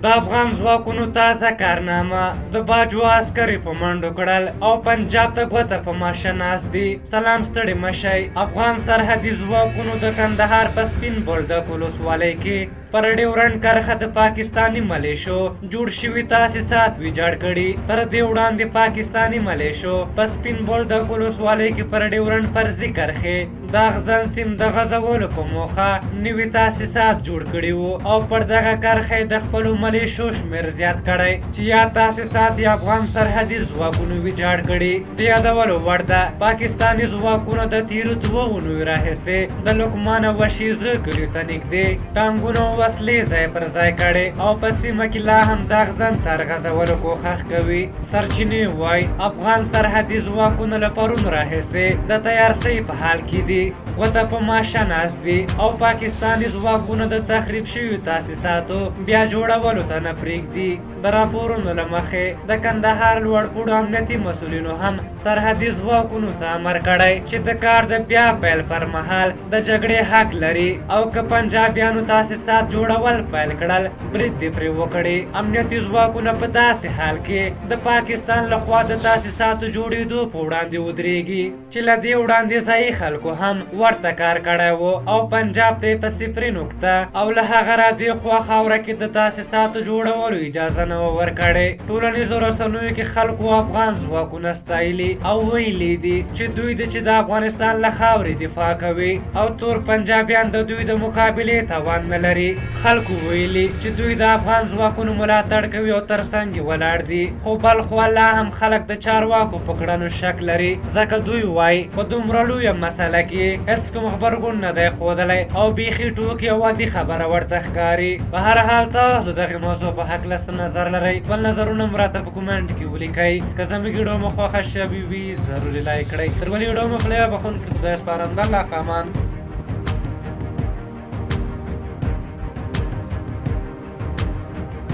د افغان ځواکونو تازه کارنامه، د باجوه عسکر یې په منډو کړل او پنجاب ته ګوته په ماشه ناست دي. سلام ستړي مه شئ. افغان سرحدي ځواکونو د کندهار په سپین بولدک ولسوالۍ کې پر ډیورنډ کرښه د پاکستاني ملیشو جوړ شوي تاسیسات ویجاړ کړي. تر دې وړاندې پاکستاني ملیشو په سپین بولدک ولسوالۍ کې پر ډیورنډ فرضي کرښې د اغزن سیم د غځولو په موخه نوي تاسیسات جوړ کړي وو او پر دغه کرښه یې د خپلو ملیشو شمېر زیات کړی چې یاد تاسیسات یې افغان سرحدي ځواکونو ویجاړ کړي. د یادولو وړ ده، پاکستاني ځواکونه د تېرو دوو اونیو راهیسې د لقمان او وشیزو کلیو ته نږدې ټانګونه او وسلې ځای پر ځای کړې او په سیمه کې لا هم د اغزن تار غځولو کوښښ کوي. سرچینې وايي، افغان سرحدي ځواکونه له پرون راهیسې د تیارسۍ په حال کې دي، ګوته په ماشه ناست دي او پاکستاني ځواکونه د تخریب شویو تاسیساتو بیا جوړولو ته نه پرېږدي. د راپورونو له مخې، د کندهار لوړپوړو امنیتي مسؤلینو هم سرحدي ځواکونو ته امر کړی چې د کار د بیا پیل پر مهال د جګړې حق لري او که پنجابیانو تاسیسات جوړول پیل کړل، برید دې پرې وکړي. امنیتي ځواکونه په داسې حال کې د پاکستان له خوا د تاسیساتو جوړېدو په وړاندې ودرېږي چې له دې وړاندې ځايي خلکو هم ورته کار کړی و او پنجاب ته یې په صفري نقطه او له هغه را دې خوا خاوره کې د تاسیساتو جوړولو اجازه نه وه ورکړې. ټولنیزو رسنیو کې خلکو افغان ځواکونه ستایلي او ویلي دي چې دوی دي چې د افغانستان له خاورې دفاع کوي او تور پنجابیان د دوی د مقابلې توان نه لري. خلکو ویلي چې دوی د افغان ځواکونو ملاتړ کوي او تر څنګ یې ولاړ دي، خو بلخوا لا هم خلک د چارواکو په کړنو شک لري، ځکه دوی وايي په دومره لویه مسله کې یې هېڅ کوم غبرګون نه دی ښودلی او بیخي ټوکې او عادي خبره ورته ښکاري. په هر حال تاسو د دغې موضوع په هکله څه نظر لرئ؟ خپل نظرونه مو راته په کومنټ کې ولیکئ. که زموږ ویډیو مو خوښه شوې وي ضرور یې لایک کړئ. تر بلې ویډیو مو په لویه بخښونکي خدای سپارم. د الله په امان.